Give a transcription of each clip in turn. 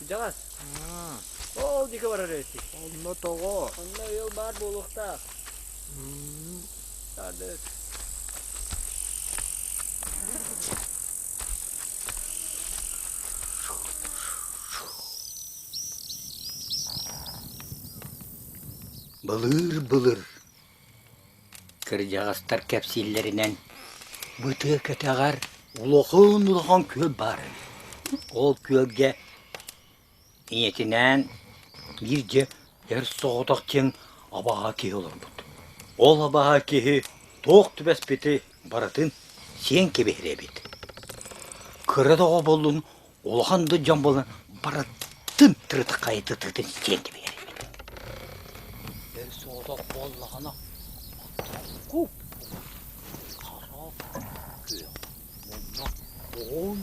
Кырдьаҕас. Ол диэки барар эбиппит. Онно тоҕо? Онно ыал баар буолуохтаах. Тардык. Былыыр-былыр Кырдьаҕастар кэпсииллэринэн, бу тыа кэтэҕэр улахан-улахан күөл баар эбит. Ол күөлгэ ийэтинээн биир дьэ эр соҕотох диэн абаҕа киһи олорбут. Ол абаҕа киһи туох түбэспити барытын сиэн кэбиһэр эбит. Кыра да оҕо буоллун, улахан да дьон буолан барытын тырытыххайытытытын сиэн кэбиһэр эбит. Эр соҕотох буоллаҕына куп хара күөх уонна оҕон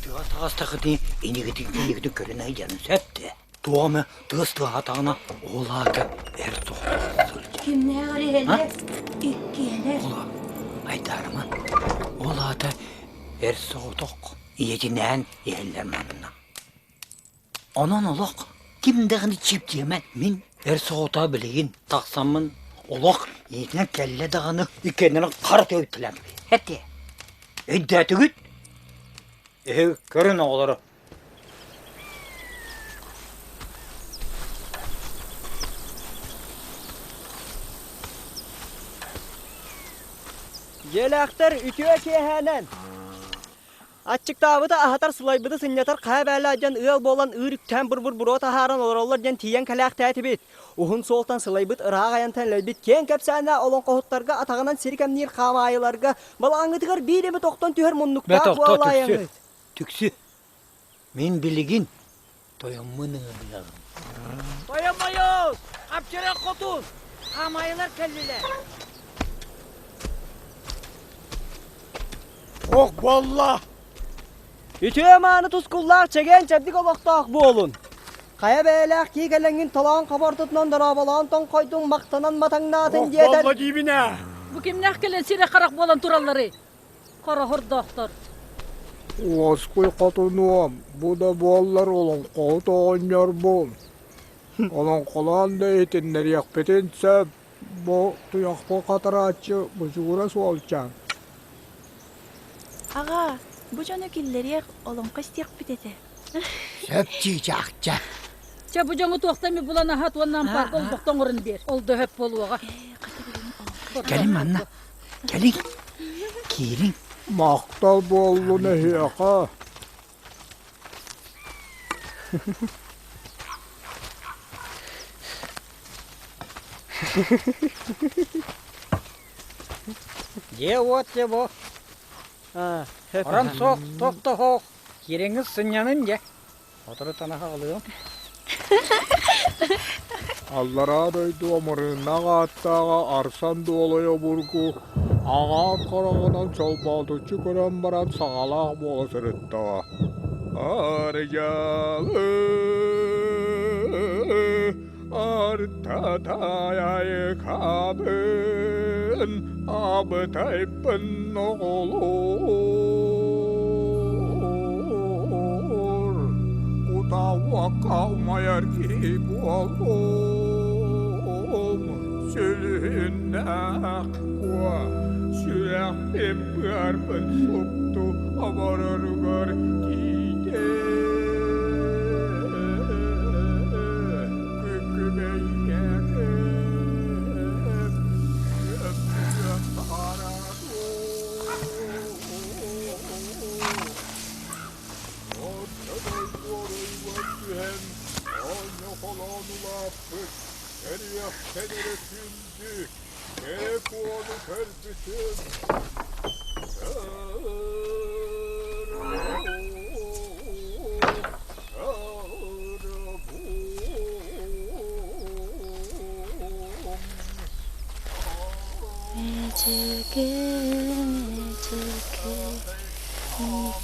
Тыа таҕыстахытын инигитин инигитин көрөн айдьанын сөп дээ. Туох эмэ тыас тыаһаатаҕына ол аата эр соҕотох сылдьар. Кимнээҕэр иһэллэр? Иккиэлэр. Ол айдаарыма. Ол аата эр соҕотох ийэтинээн иһэллэр манна. Онон олох ким даҕаны чип диэмэ мин эр соҕотоҕо билигин тахсаммын олох ийэтинэн кэллэ даҕаны иккиэннэрин хара төбүттэлээн этэ. Өйдөөтүгүт? Эһиги көрүн оҕолору. Дьиэлээхтэр үтүө киэһээнэн! Аччыктаабыты аһатар, сылайбыты сынньатар хайа бээлээх дьон ыал буолан ыыр үктээн бур-бур буруо таһааран олороллор диэн тиийэн кэлээхтээтибит. Уһун суолтан сылайбыт, ыраах айантан элэйбит киэҥ кэпсээннээх олоҥхоһуттарга атаҕынан сири кэмниир хаамаайыларга балаҕаҥҥытыгар биир эмит охтон түһэр муннуктаах буоллаайаҥыт. Түксү, мин билигин тойоммун ыҥырыаҕым. Тойоммойуус! Хапчырах хотун! Хаамаайылар кэллилэр. Ох буолла! Үтүө мааны тускуллаах чэгиэн чэбдик олохтоох буолун! Хайа бэйэлээх кии кэлэҥҥин толоон хобордутунан дорооболоон тоҥхойдуҥ махтанан матаҥнаатын Ох диэтэр буолла диибин ээ! Бу кимнээх кэлэн сирэ-харах буолан туралларый? Хороһордоохтор. Уоскуй хотунуом, бу да буоллар олоҥхоһут оҕонньорбун. Олоҥхолоон да иһитиннэриэхпитин сөп. Бу туйахпын хатарааччы Бучугура суолчаан. Аҕаа, бу дьону киллэриэх, олоҥхо истиэхпит этэ. Сөп чыычаахча. Чэ, бу дьоҥу туохта эмит булан аһат уонна ампаарга олбохто оҥорон биэр. Ол да өһөп буолуоҕа. Кэлин манна. Кэлиҥ. Киириҥ. Махтал буоллун эһиэхэ. Дьиэ-уот дьэ бу. Орон суох, туох да суох. Киирэҥҥит сынньанын дьэ. Сотору танаһа ылыам. Аллараа дойду амырыыннаах ааттааҕа Арсан Дуолай обургу аҥаар хараҕынан чолбоотуччу көрөн баран саҥалаах буола сырыттаҕа. Арыйалы артатайкабын абытайбын оҕолоор кутауакка умайар киһи буолуом сүлүһүннээх куо сүрэхпин быарбын супту обороругар тиийдэ Эдьигэ, эдьигэ,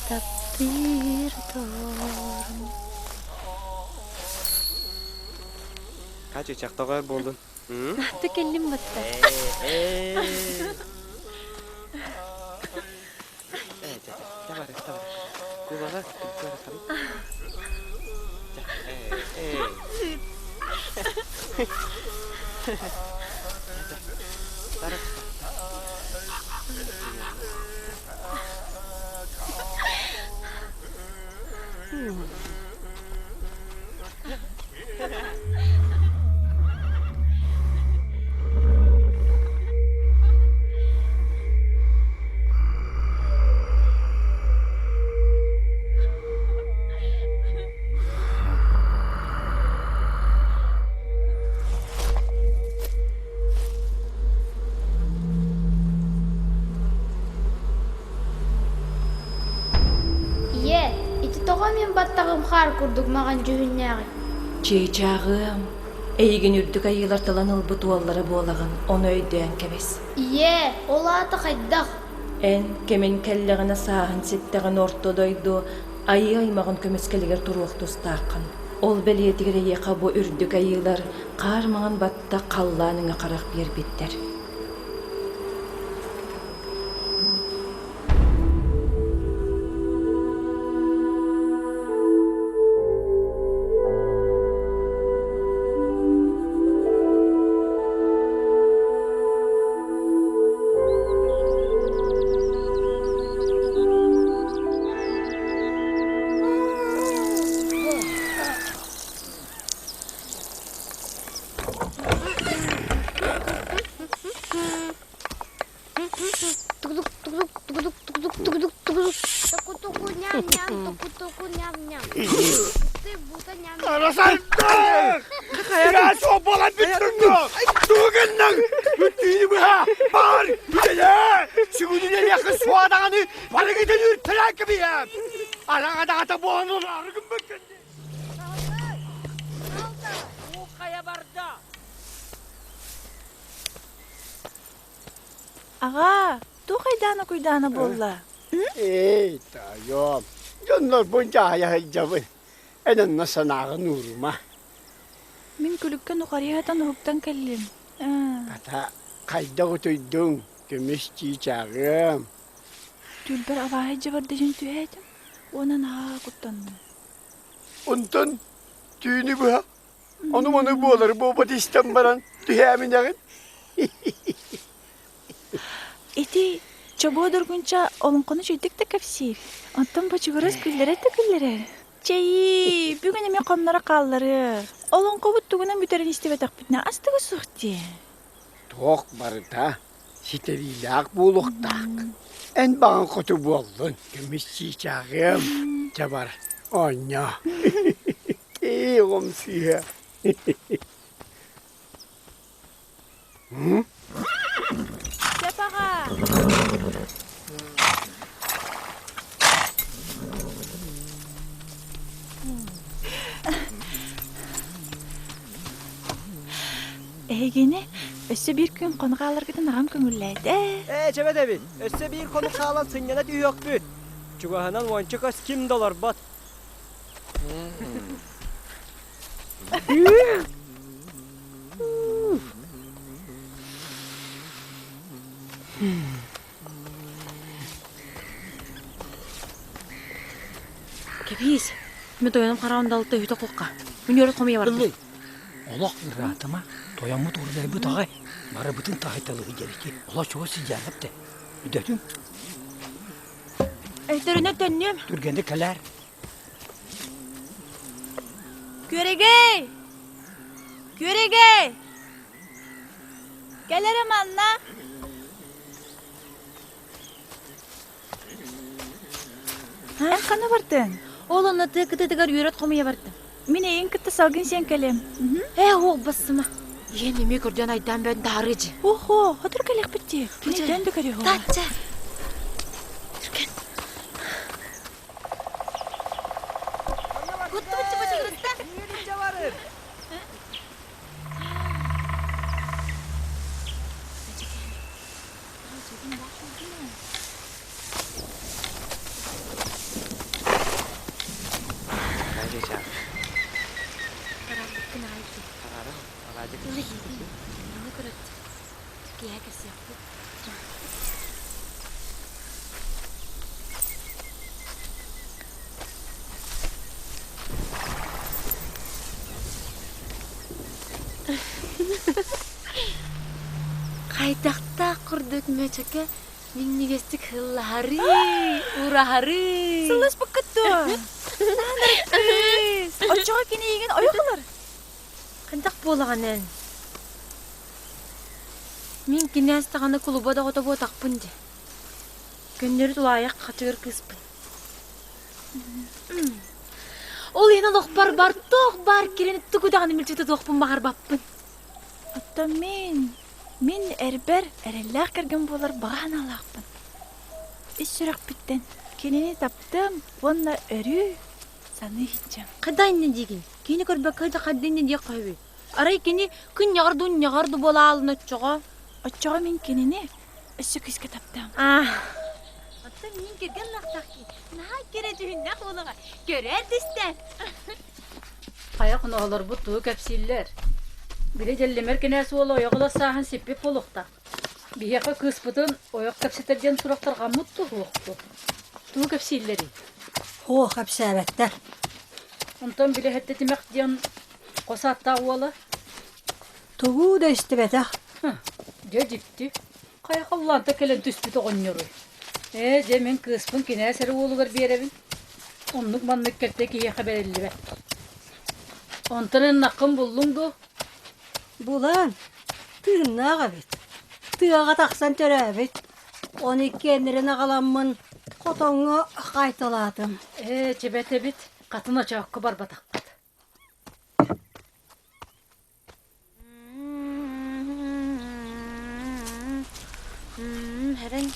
таптыыр доҕорум Хачычах тоҕо буоллун? Ты кэллим батта. Ийээ, ити тоҕо мин баттаҕым хаар курдук маҕан дьүһүннээҕий? Чыычааҕыам, эйигин үрдүк айыылар талан ылбыт уоллара буолаҕын, ону өйдөөн кэбис. Ийээ, ол аата хайдах? Эн кэмин кэллэҕинэ сааһын ситтэҕин орто дойду айыы аймаҕын көмүскэлигэр туруох тустааххын. Ол бэлиэтигэр эйиэхэ бу үрдүк айыылар хаар маҥан баттах халлаан өҥө харах биэрбиттэр. Аҕаа, туох айдаана-куйдаана буолла? Эй, тоойуом, дьоннорбун дьаһайа сылдьабын. Эн онно санааҕын уурума. Мин күлүккэ нухарыйа сытан уһуктан кэллим. Хата, хайдах утуйдуҥ, көмүс чыычааҕыам? Түүлбэр абааһы дьабардыйан түһээтим уонна наһаа куттанным. Онтон түүнү быһа ону-маны буолары буолбат истэн баран түһээминэҕин. Ити Чобуо Дургунча олоҥхону үчүгдүк да кэпсиир. Оттон Бочугурас күллэрэр да күллэрэр. Чэйии, бүгүн эмиэ хонноро хаалларыах. Олоҥхобут тугунан бүтэрин истибэтэхпитинэ астыга суох дии. Туох барыта ситэриилээх буолуохтаах. Эн баҕаҥ хоту буоллун, көмүс чыычааҕыам, чэ бар, оонньоо. Ээ, оҕом сыыһа. Сөп аҕаа. Эһигини өссө биир күн хоно хааларгытын аҕам көҥүллээтэ. Ээ, чэбэт эбит. Өссө биир хонук хаалан сынньана түһүөхпүт. Чугаһынан уонча көс ким да олорбот. Кэбиис, мин тойонум хараҕын далыта үһүтэ куохха. Мин үөрэ хомуйа бардым. Олох ыраатыма, тойоммут уурдайбыт аҕай, барыбытын таһайталыы дьэрики, олох чугас сидьээрэп да. Өйдөөтүҥ? Өйтөрүнэн төннүөм. Түргэнник кэлээр. Күөрэгэй! Күөрэгэй! Кэл эрэ манна! Эн ханна бардыҥ? Ол онно тыа кытыытыгар үөрөт хомуйа бардым. Мин эйигин кытта салгын сиэн кэлиэм. Ээ, уох бассыма. Ийэн эмиэ көрдөөн айдаан бөөн таһаарыычы. Охо, хотур кэлиэхпит дии. Кини өйдөөн да көрүө. Татча. Түргэн. Киэһэ кэсиэхпит. Хайдахтаах курдук мөчөкө минньигэстик ыллаһарый, ураһарый. Сылласпыккыт дуо? Кыыс, оччоҕо кини эйигин ойох ылар. Хайдах буолаҕын эн? Мин кинээс даҕаны кулуба доҕото буотахпын дии. Көннөрү тулаайах хачыгыр кыыспын. Ол иһин олохпор бар туох баар киирэн тугу даҕаны мүлчү тутуохпун баҕарбаппын. Оттон мин, мин эрбэр эрэллээх кэргэн буолар баҕа санаалаахпын. Ис сүрэхпиттэн кинини таптыам уонна өрүү саныы иһиччэм. Хайда иннэ диигин? Кини көрбөккө да хайда иннэ диэх хоһуй. Арай кини күн ньаҕар ду буолаалын оччоҕо. Оччоҕо мин кинини өссө күүскэ таптаам. Аа. Оттон мин кэргэн лахтах ки. Наһаа кэрэ дьүһүннээх буолаҕа. Көрөр түстэ. Хайа хоноһолорбут тугу кэпсииллэр? Били дьэллимэр кинээс уола ойох ыла сааһын сиппит буолуохтаах. Биһиэхэ кыыспытын ойох кэпсэтэр диэн сурах тарҕаммыт дуу, суох дуу? Тугу кэпсииллэрий? Һуох кэпсээбэттэр. Онтон били эһэттэ тимэх диэн хос ааттаах уола? Тугу да истибэтэх. Дьэ дьикти. Хайа халлаанта кэлэн түспүт оҕонньоруй? Ээ, дьэ мин кыыспын кинээс эрэ уолугар биэрэбин. Оннук маннык кэлтэ киһиэхэ бэриллибэт. Онтон ыннаххын буллуҥ дуо? Булан, тыыннаах эбит. Тыаҕа тахсан төрөөбүт. Ону иккиэннэрин аҕаламмын хотоҥҥо хайталаатым. Ээ, чэбэт эбит, хатын очоокко барбатахпыт. Хэрэн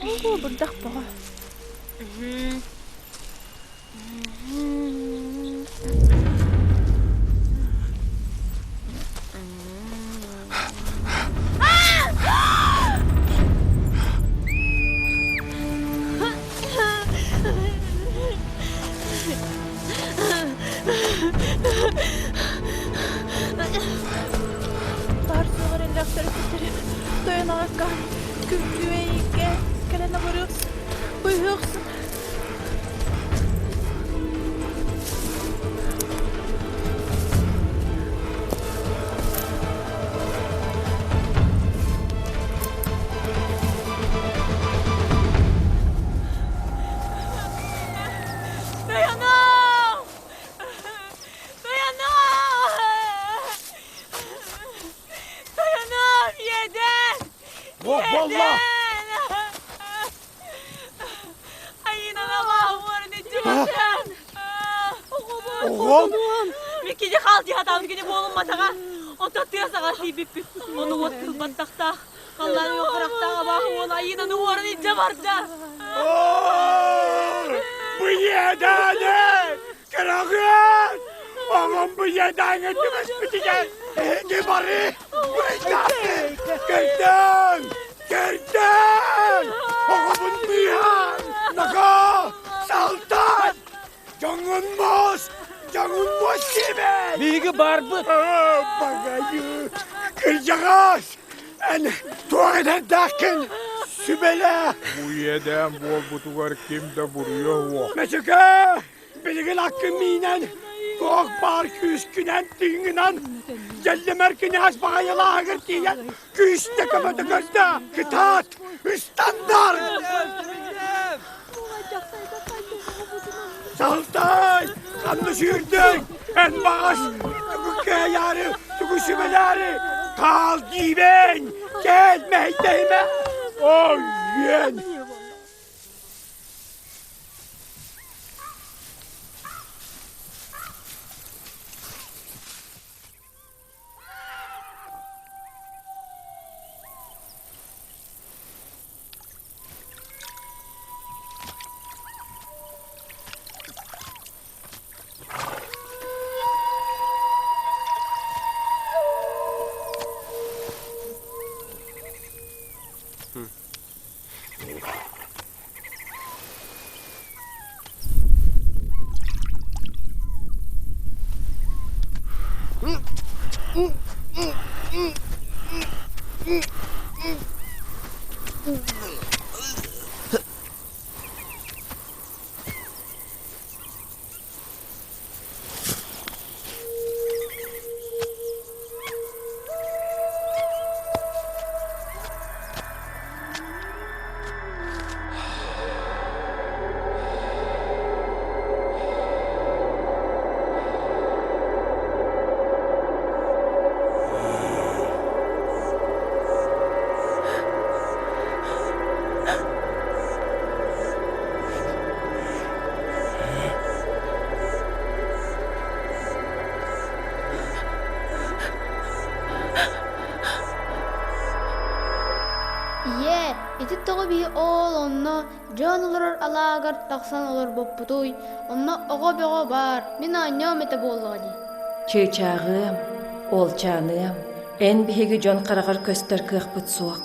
Оо, бырдах боҕо. Баар суоҕар эллэхтэр күтэрим, тойон аҕаккаан, күндү эйгэ кэлэн абырыахсын, быыһыахсын. Тойоном! Тойоном! Тойоном, иэдээн! Туох буолла? Оҕом? Микини хаал дии хатаабыт кини буолумматаҕа. Онтон тыа саҕар тиийбиппит. Ону уот кылбаттахтаах. Халлаан уох харахтаах абааһы уол Айыынаны уоран илдьэ барда. Быйыадааны! Кыраҕыан! Оҕом быйыадааҥҥа түбэспитигэр эһиги бары быйдааты! Көрдөөн! Көрдөөн! Оҕобун быыһаан! Нохоо! Салтан! Дьоҥун муос! Дьоҥун муос диэбэт! Биһиги баарбыт! Багайы! Кырдьаҕас! Эн туох этэрдээххин сүбэлээ! Бу иэдээн буолбутугар ким да буруйа суох. Мөчүкэ! Билигин аккын миинэн, туох баар күүскүнэн тыыҥынан дьэллэмэр кинээс баҕайылааһыгар тиийэн күүстэ көмөтө көрдө! Кытаат! Ыстандар! Салтай! Ханна сүүрдүҥ? Эн баҕас тугу кыайаары, тугу сүбэлээри хаал диибин! Кэл, мэһэйдэһимэ! Ой, үөн! тоҕо биһи оол онно дьон олорор алааһыгар тахсан олорбоппутуй? Онно оҕо бөҕө баар, мин оонньуом этэ буоллаҕа дии. Чыычааҕыам, уолчааныам, эн биһиги дьон хараҕар көстөр кыахпыт суох.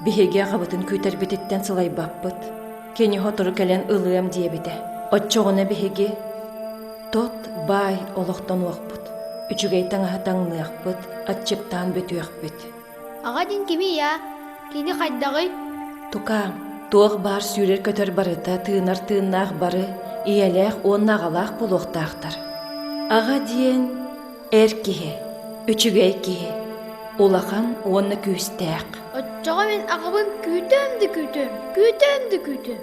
Биһиги аҕабытын күүтэрбититтэн сылайбаппыт. Кини сотору кэлэн ылыам диэбитэ. Оччоҕуна биһиги тот баай олохтонуохпут, үчүгэй таҥаһы таҥныахпыт, аччыктаан бүтүөхпүт. Аҕа диэн кимий аа? Кини хайдаҕый? Тукаам, туох баар сүүрэр-көтөр барыта тыынар тыыннаах бары ийэлээх уонна аҕалаах буолуохтаахтар. Аҕа диэн эр киһи, үчүгэй киһи, улахан уонна күүстээх. Оччоҕо мин аҕабын күүтүөм да күүтүөм, күүтүөм да күүтүөм.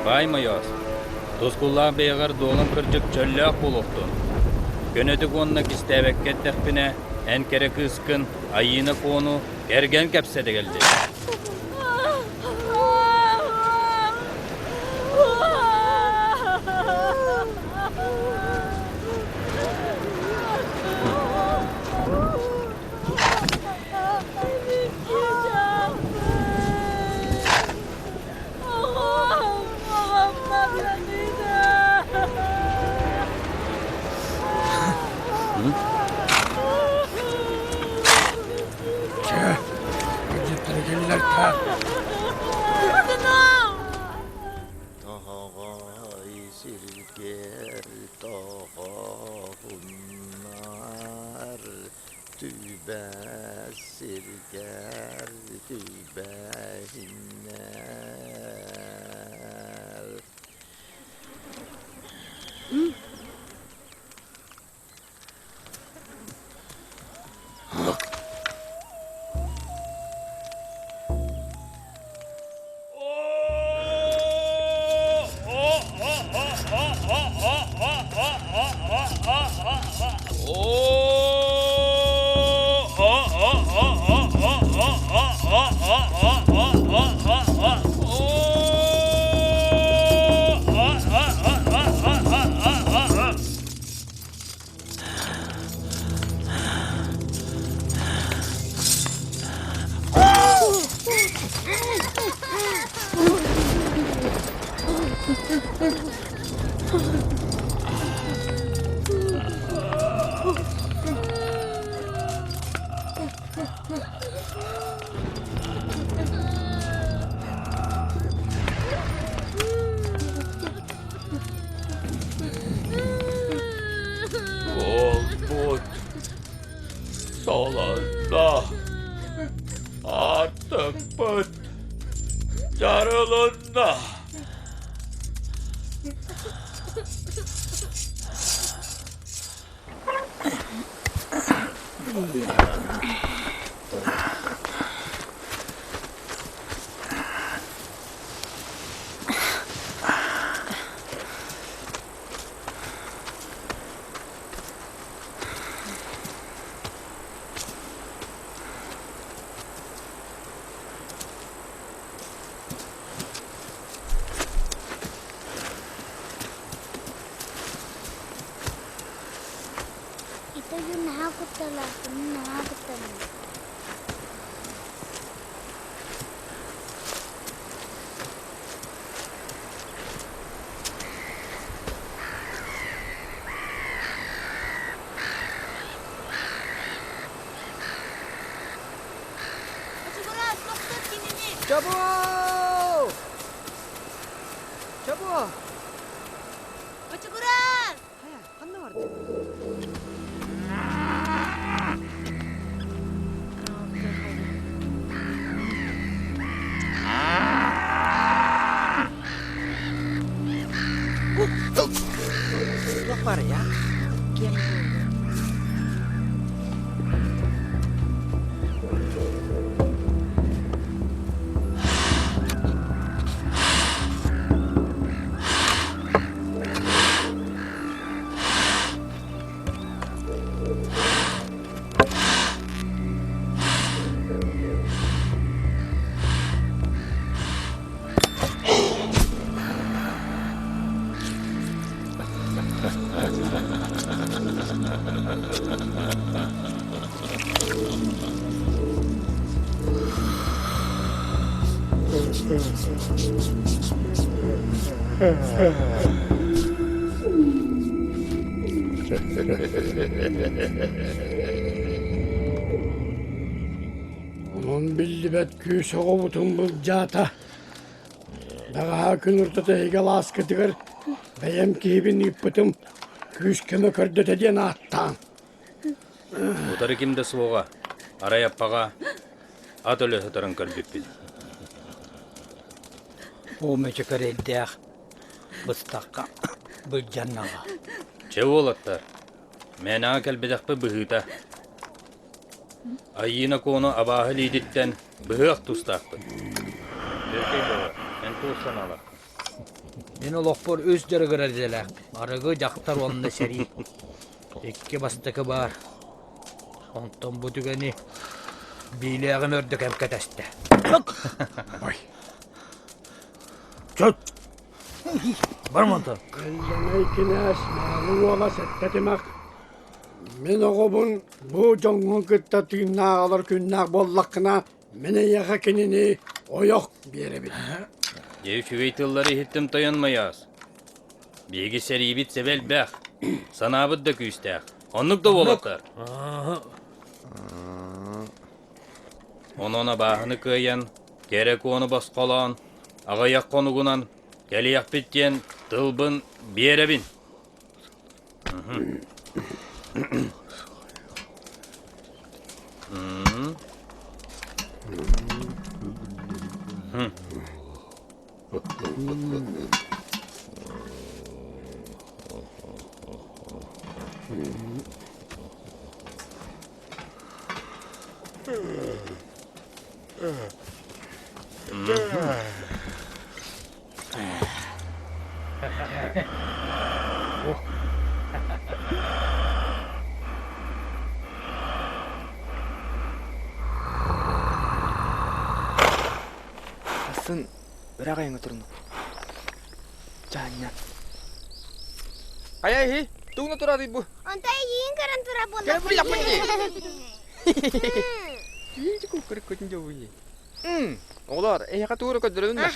Баай Мойоос, тускуллаах бэйэҕэр дуолан кырдьык чөллөөх буолуохтун. Көнөтүк уонна кистээбэккэ эттэхпинэ, эн кэрэ кыыскын Айыына Куону кэргэн кэпсэтэ кэллим. Чэ, ыдьыттары киллэртэ. Тоһоҕой сиргэр тоҕоһуннар, түбэ сиргэр түбэһиннэр. Буолбут солонно артыкпыт дьарылынна. Ити ойуун наһаа кутталаах, наһаа куттанна. Чобуо! Чобуо! Бочугурас! Хайа, ханна бардын? Барыйа. Киэҥ буолуо. Онон биллибэт күүс оҕобутун былдьаата. Бэҕэһээ күн ортото эһиги алааскытыгар бэйэм киһибин ыыппытым күүс-көмө көрдөтө диэн ааттаан. Утары ким да суоҕа, арай аппаҕа ат өлө сытарын көрбүппүт. Оо мөчөк эрэйдээх быстахха былдьаннаҕа. Чэ уолаттар, мээнэҕэ кэлбэтэхпит быһыыта. Айыына Куону абааһы илиититтэн быһыах тустаахпын. Өркөй бөҕө, эн туох санаалааххын? Мин олохпор үс дьарыгырар идэлээхпин. Арыгы, дьахтар уонна сэрии. Икки бастакы баар. Онтон бу түгэни биилээҕим өрдө кэм кэтэстэ. Ой. Чөт! Бармонтон. Эллэнэй кинээс мааны уола сэттэ тимэх Мин оҕобун бу дьоҥҥун кытта тыыннаах олор күннээх буоллаххына, мин эйиэхэ кинини ойох биэрэбин. Дьэ үчүгэй тыллары иһиттим тойон Майаас. Биһиги сэриибит сэбэ элбэх, санаабыт да күүстээх. Оннук да уолаттар. Онон абааһыны кыайан, кэрэ куону босхолоон, аҕыйах хонугунан кэлиэхпит диэн тылбын биэрэбин. Сарсын ыраах айаҥҥа турунук. Чаанньа. Хайа иһи, тугуна турарый бу? Онто эйиин көрөн турар буолла. Кэлбилэхпин дии. Киинчи куккуруккутун дьобуйи. Оҕолоор, эһиэхэ тугу эрэ көрдөрөбүн да?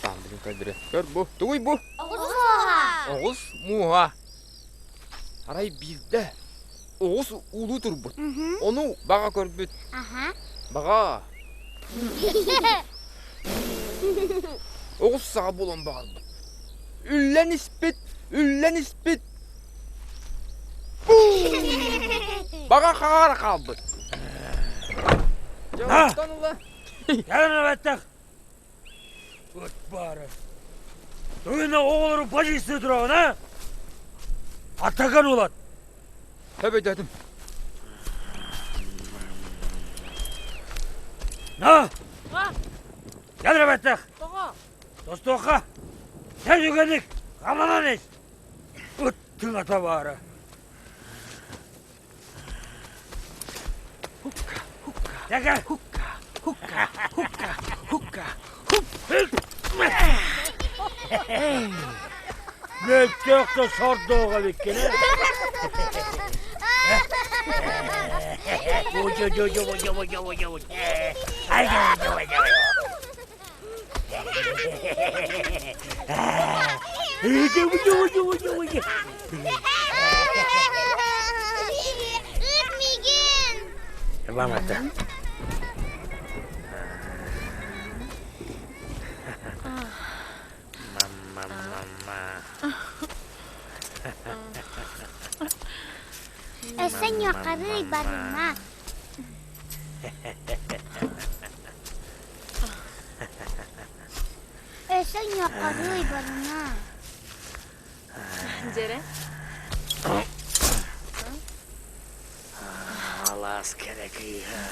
Таам билин көрдөрө. Көр бу. Тугуй бу? Оҕус муоһа. Оҕус муоһа. Арай биирдэ оҕус уулуу турбут. Ону баҕа көрбүт. Баҕа. Оҕус саҕа буолан баҕарбыт. Үллэн испит, үллэн испит. Баҕа хаара хаалбыт. Дьэ, оттон ыла. Кэлэн Ыт баара. Тугуна оҕолору бадьыыстыы тураҕын, а? Атаган улат. Өбөйдөтүм. На! Кэлэр эбэттэх. Тостуохха. Чэ үгэник, хаманан ис. Ыт тыҥата баара. Хукка, хукка, Тэгэ. Хукка, хукка, хукка, хукка, хуп. Мөлтөх да сордоох эбиккин, э? Ыт миигин! Мамата. Мамма, мамма. Өссө ньуоххарыый барыма. Өссө ньуоххарыый барыма. Дьэрэ. Алаас кэрэ кыыһа.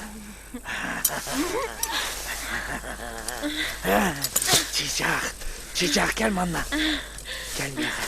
Чычаах, чычаах кэл манна. Кэл миэхэ.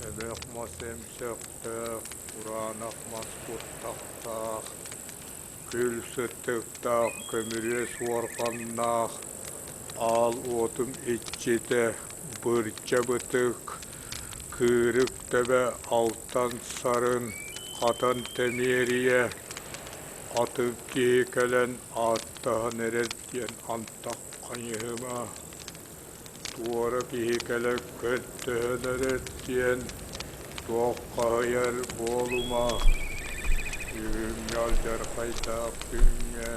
Эбэх мас эмсэхтээх, кураанах мас куртахтаах, Күл сыттыктаах, көмүрүө суорҕаннаах, аал уотум иччитэ, бырдьа бытык, кыырык төбө алтан сарын, хатан тэмиэрийэ, атын киһи кэлэн ааттаһан эрэр диэн антах хайыһыма, туора киһи кэлэн көрдөһөн эрэр диэн туоххаһыйар буолума, Бүгүҥҥү алдьархайдаах күҥҥэ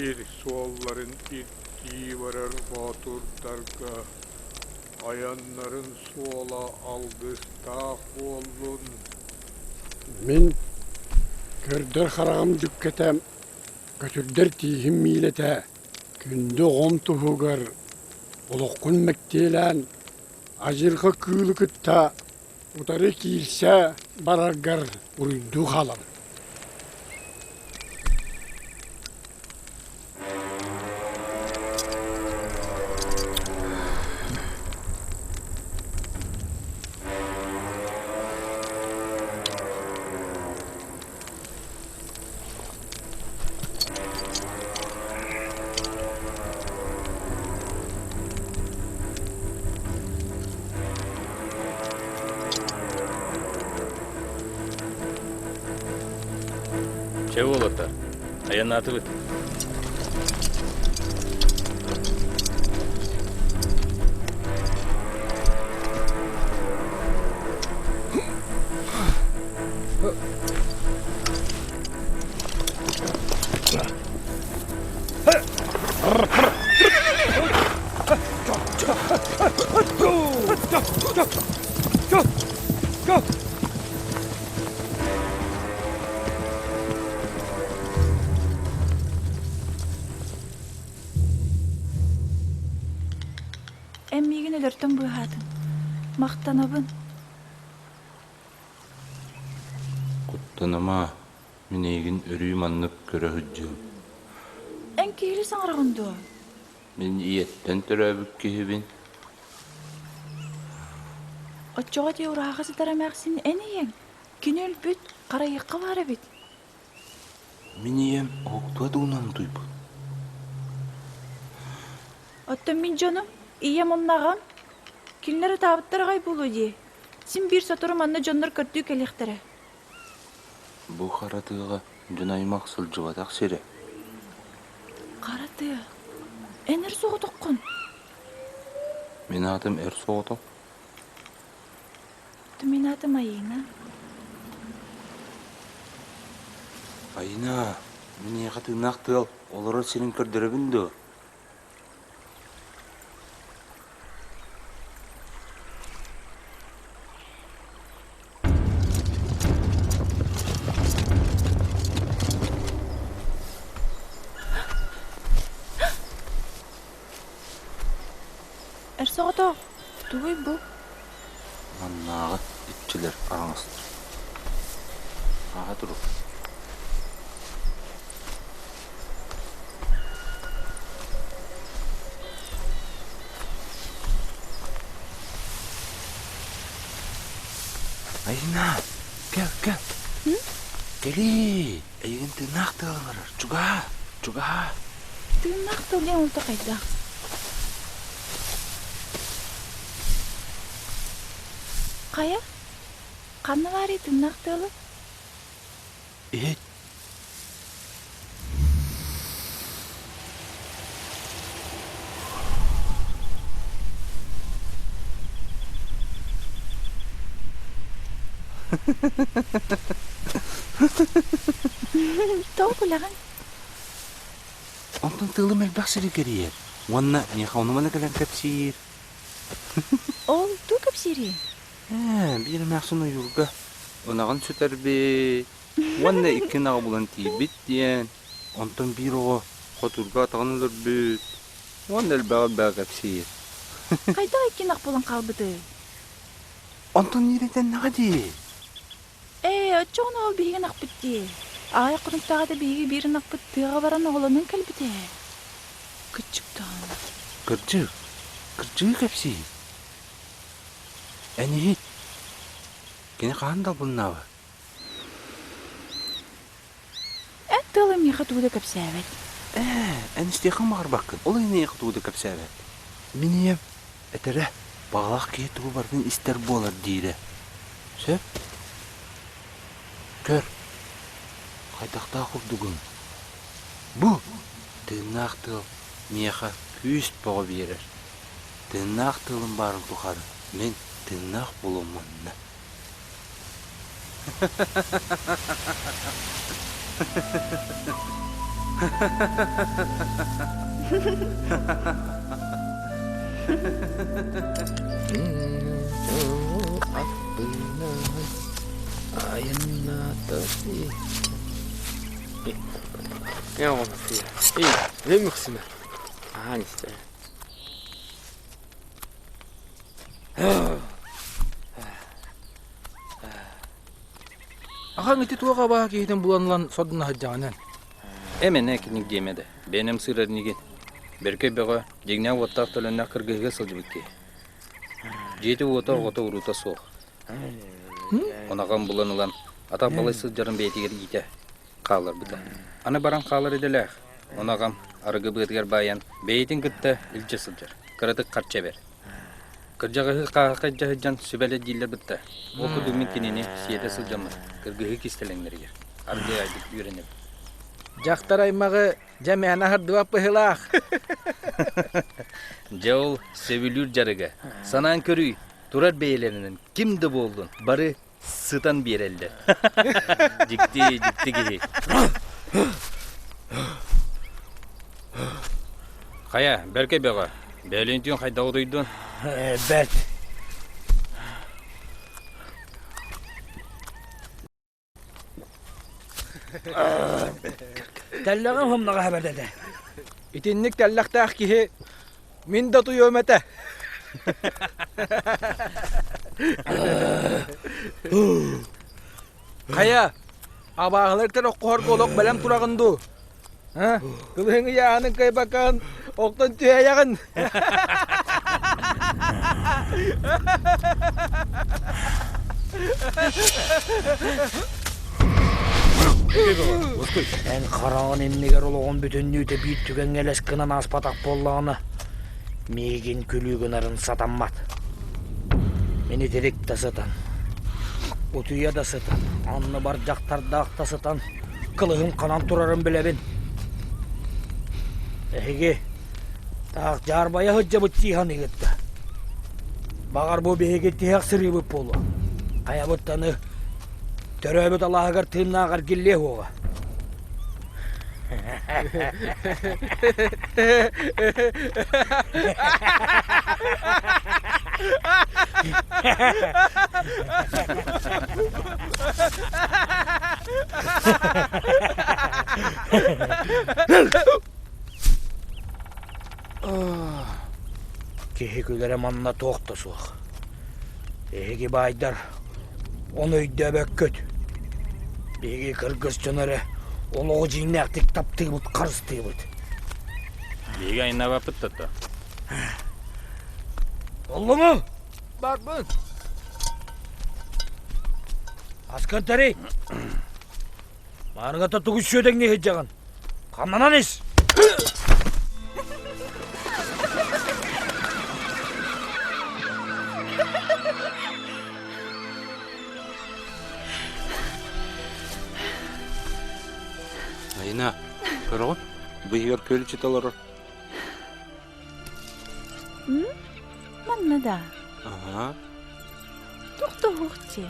ир суолларын ирдии барар боотурдарга айаннарын суола алгыстаах буоллун. Мин көрдөр хараҕым дьүккэтэ, көтүрдэр тииһим миилэтэ Күндү оҕом туһугар олоххун мэктиэлээн, адьырҕа кыылы кытта утары киирсэ бараргар уруйдуу хаалабын. Чэ уолаттар, айаннаатыбыт. Эн миигин өлөртөн быыһаатыҥ. Махтанабын. Куттаныма, мин эйигин өрүү маннык көрө сылдьыам. Эн киһили саҥараҕын дуо? Мин ийэттэн төрөөбүт киһибин. Оччоҕо дии ураһаҕа сытар эмээхсин эн ийэҥ? Кини өлбүт, харайыахха баар эбит. Мин ийэм уһуктуо тугунан утуйбут. Оттон мин дьонум, ийэм уонна аҕам, кинилэр ытаабыттар аҕай буолуо дии. Син биир сотору манна дьоннор көрдүү кэлиэхтэрэ. Бу хара тыаҕа дьон аймах сылдьыбатах сирэ. Хара тыа. Эн эр соҕотоххун. Мин аатым Эр Соҕотох. Мин аатым Айыына. Айыына, мин эйиэхэ тыыннаах тыал олорор сирин көрдөрөбүн дуо? Эр соҕотох, тугуй бу? Маннааҕы иччилэр араҥастар. Ааһа турук. Айна, кэл, кэл. Кэлиий, эйигин тыыннаах тыал ыҥырар. Чугаһаа, чугаһаа. Тыыннаах тыл диэн олто хайдах? Хайа? Ханна баарый тыыннаах тыалы? Иһит. Тоҕо күлэҕин? Онтон тыалым элбэх сири кэрийэр уонна миэхэ ону-маны кэлэн кэпсиир. Ол тугу кэпсиирий? Ээ, биир эмээхсин ойуурга ынаҕын сүтэрбит уонна икки ынаҕы булан тиийбит диэн, онтон биир оҕо хотуурга атаҕын өлөрбүт уонна элбэҕи-элбэҕи кэпсиир. Хайдах икки ынах буолан хаалбытый? Онтон иирэтэннэҕэ дии. Ээ, оччоҕуна ол биһиги ынахпыт дии. Аҕыйах хонуктааҕыта биһиги биир ынахпыт тыаҕа баран оҕолонон кэлбитэ. Кырдьык даҕаны. Кырдьык, кырдьыгы кэпсиир. Эн иһит, кини хаһан да албыннаабат. Эн тыала миэхэ тугу да кэпсээбэт. Ээ, эн истиэххин баҕарбаккын, ол иһин эйиэхэ тугу да кэпсээбэт. Мин ийэм этэрэ, баҕалаах киһи тугу барытын истэр буолар диирэ. Сөп? Көр, хайдахтаах курдугун. Бу тыыннаах тыал миэхэ күүс бөҕө биэрэр. Тыыннаах тыалым баарын тухары мин тыыннаах буолуом манна. Ахан ити туох абааһы киһитин булан ылан сордуна сылдьаҕынан. Эмэнэ киник диэмэ да, бэйэнэм сыырар инигин. Бэркэй бөҕө, дьиҥнээх уоттаах төлөннөөх кыргыһыыга сылдьыбыт киһи. Дьиэтэ уота оҕото уруута суох. Онаҕын булан ылан, атах балай сылдьарын бэйэтигэр иитэ хаалларбыта. Аны баран хаалар идэлээх. Ону аҕам арыгы быатыгар баайан, бэйэтин кытта илдьэ сылдьар. Кыратык харчы эбэр. Кырдьаҕаһы хааһахха илдьэ сылдьан сүбэлэ дииллэр бытта. Ол курдук мин кинини сиэтэ сылдьаммын, кыргыһыы кистэлэҥнэригэр аргыый аайдык үөрэнэбин. Дьахтар аймаҕы дьэ мээнэ аһардыбат быһыылаах. Дьэ ол сөбүлүүр дьарыга. Санаан көрүй, турар бэйэлэринэн ким да буоллун, бары сытан биэрэллэр. Дьикти, дьикти киһи. Хайа, бэркэ бөҕө. Бөөлүүн түүн хайдах утуйдун? Бэрт. Тэллэҕим хомнаҕаһа бэрт этэ. Итинник тэллэхтээх киһи Мин да утуйуом этэ. Хайа, абааһылар оххоһорго олох бэлэм тураҕын дуу? А? Кылыһыҥ ыйааһынын кыайбаккаҕын охтон түһэйэҕин. Эн хараҕын иннигэр олоҕун бүтүннүүтэ биир түгэҥҥэ элэс гынан ааспатах буоллаҕына, миигин күлүү гынарын сатаммат. Мин итирик да сытан, утуйа да сытан, анныбар дьахтардаах да сытан, кылыһым ханан турарын билэбин. Эһиги. Таах дьаарбайа сылдьабыт дии саныыгыт да. Баҕар бу биһиги тиһэх сырыыбыт буолуо. Хайабыт аны төрөөбүт алааһыгар тыыннаах эргиллиэ суоҕа. Киһи күлэрэ манна туох да суох. Эһиги баайдар ону өйдөөбөккүт. Биһиги кыргыз дьоно эрэ олоҕу дьиҥнээхтик таптыыбыт, харыстыыбыт. Биһиги айаннаабаппыт да Боллуҥу? Барбын. Аскын тэрий. Мааныгата тугу сүөдэҥнии сылдьаҕын? Хамнанан ис! Айна, көрөҕүн? Быыһыгар күөл иччитэ олорор. Манна да. Аһаа. Тохтоһуох дии.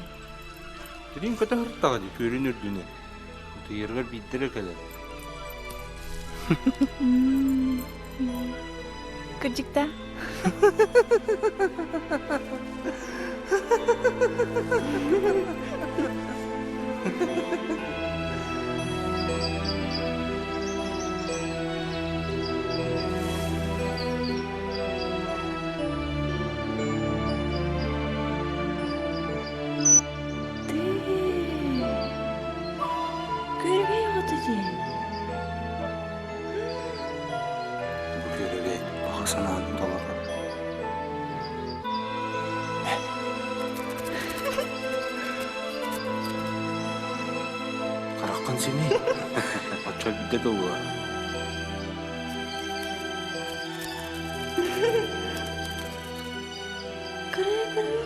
Тириҥ көтө сырыттаҕа дии күөлүн үрдүнэн. Утуйарыгар биирдэ эрэ кэлэр. Кырдьык да? Күөрэгэй оҕото дии. Бу күөрэгэй баҕа санааны толорор. Хараххын симий. Оччо биирдэ буолуо. Кырыы-кырыы.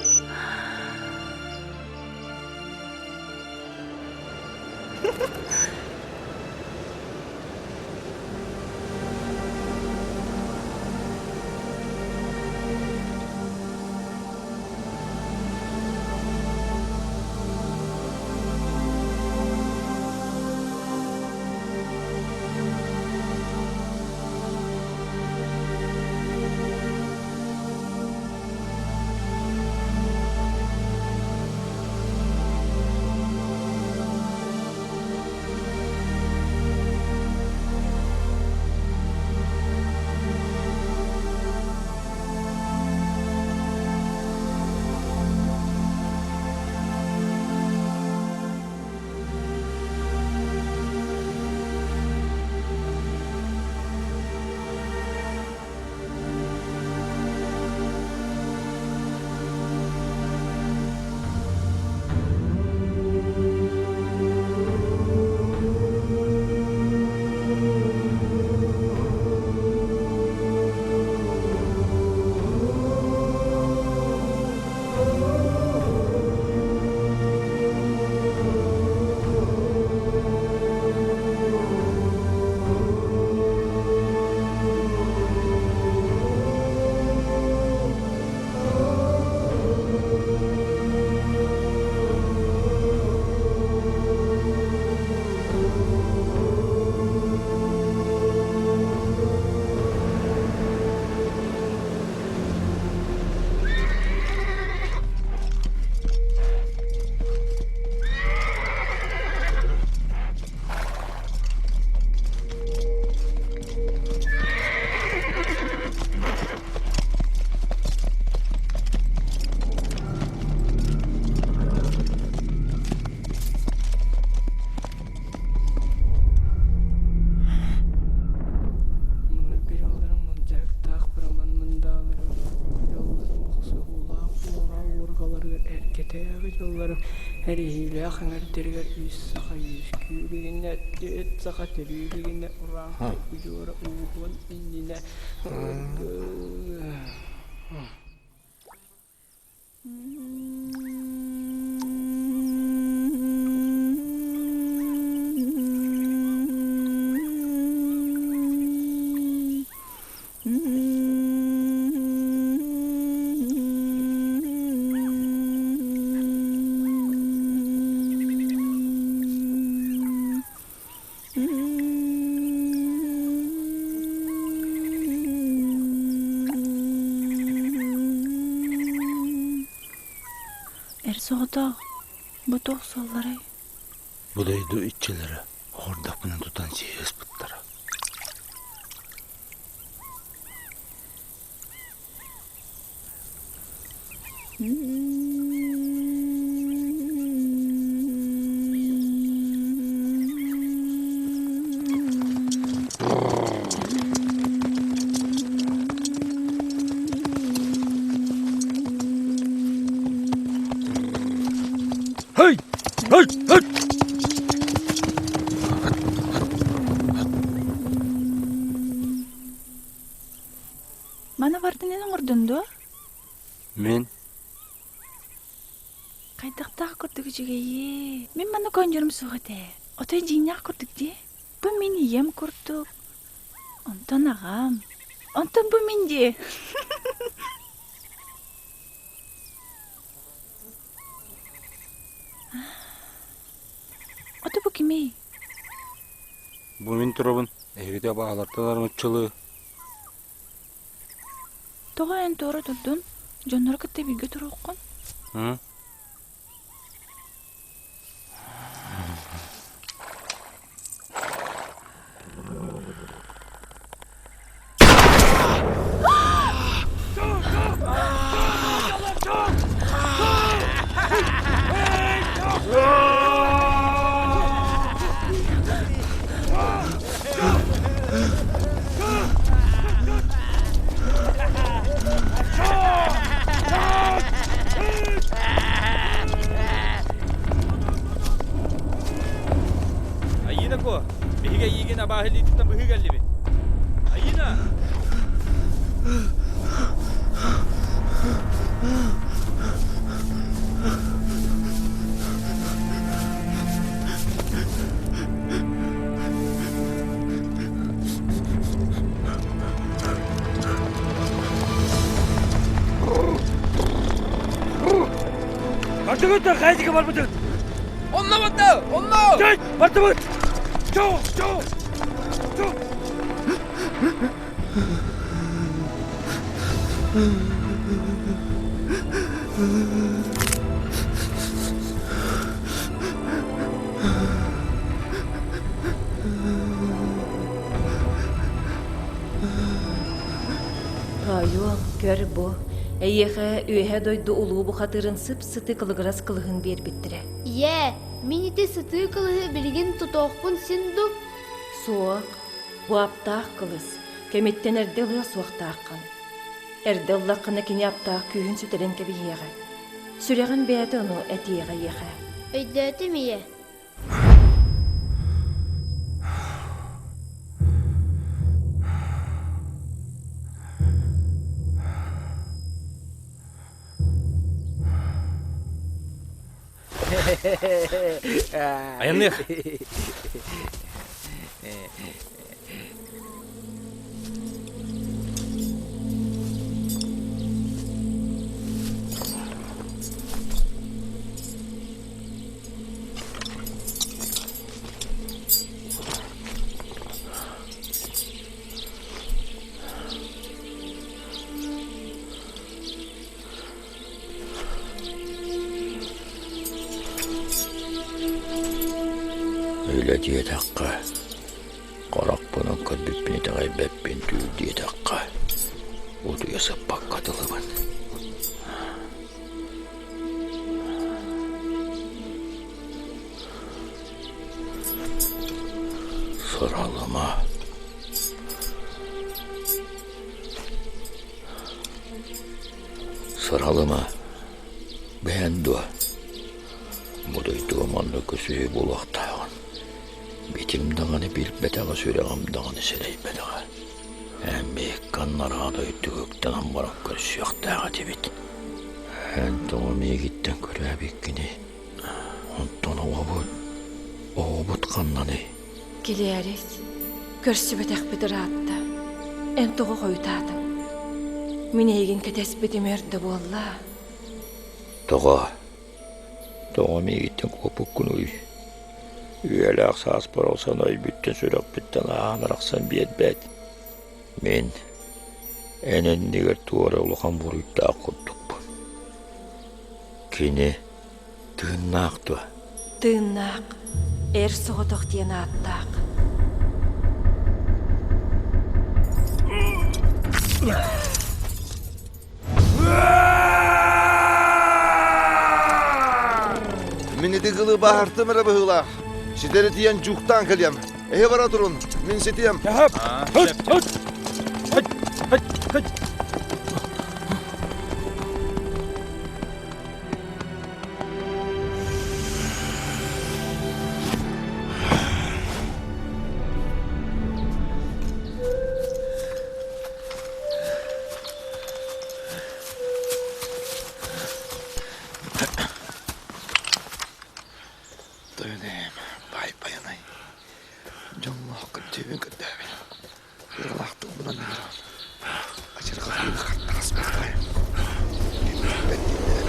Былыргы дьалларым былдьаһыктаах быраман мындааларым, урукку дьалларым охсуһуулаах уораа уорҕаларыгар эргэтээҕи дьалларым эриһиилээх эҥэрдэригэр үс саха үөскүү илигинэ, түөрт саха төрүү илигинэ, урааҥхай удьуора ууһуон иннинэ Эр соҕотох, бу туох суолларай? Бу дойду иччилэрэ оҕордохпуна тутан сии ыспыттара. Hey! Hey! Hey! Маны бардын эн оҥордун дуо? Мин Хайдахтаах курдук үчүгэйи. Мин манна көөнньөрүм суох этэ. Отой дьиҥнээх курдук дии. Бу мин ийэм курдук. Онтон аҕам. Онтон бу мин дии. Ото бу кимий? Бу мин турабын. Эһигити абааһылартан арыҥаччылыы. Тоҕо эн туора турдун? Дьоннору кытта бииргэ туруоххун? М? Айыына Ко, биһиги эйиигин абааһы илиититтэн быһыы кэллибит. Айыына! Бардыбыт да хайдыга барбытыт? Онно барда! Онно! Чэй! Бардыбыт! Чоу! Чоу! Чоу! Тоойуом, көр бу, эйиэхэ үөһэ дойду улуу бухатыырын сып-сыты кылыгырас кылыһын биэрбиттэрэ. Ийээ, мин ити сытыы кылыһы билигин тутуохпун син ду? Суох, бу аптаах кылыс, кэмиттэн эрдэ ылыа суохтааххын. Эрдэ ыллаххына кини аптаах күүһүн сүтэрэн кэбиһиэҕэ. Сүрэҕин бэйэтэ ону этиэҕэ эйиэхэ. Өйдөөтүм ийэ. Айанныах! Үлэ диэтэххэ, харахпынан көрбүппүн итэҕэйбэппин түүл диэтэххэ, утуйа сыппакка дылыбын. Сыралыма. Сыралыма, бэйэн дуо, бу дойдуга маннык көсүһүү буолуохтааҕын битим даҕаны билбэтэҕэ, сүрэҕим даҕаны сэрэйбэтэҕэ. Эн биһикки анараа дойдуга үктэнэн баран көрсүөхтээх этибит. Эн тоҕо миигиттэн көрөөбүккүнүй? Онтон оҕобут, оҕобут ханнаный? Килээрис, көрсүбэтэхпит ыраатта. Эн тоҕо хойутаатыҥ? Мин эйигин кэтэспитим өр да буолла. Тоҕо? Тоҕо миигиттэн куоппуккунуй? Үйэлээх сааспар ол санайбыттан сүрэхпиттэн ааһан арахсан биэрбэт. Мин эн иннигэр туора улахан буруйдаах курдукпун. Кини. Тыыннаах дуо? Тыыннаах, эр соҕотох диэн ааттаах. Мин ити кылы баһартым эрэ быһыылаах. Ситэри тиийэн дьууктаан кэлиэм. Эһи бара турун, мин ситиэм. Тойон баай байанай дьоллоох көрдүүбүн көрдөөбүн Ыалаах туһунан ыҥыран адьырҕалыы хаттаҕас буоллаҕайым кимнээхпэт дииллэрэ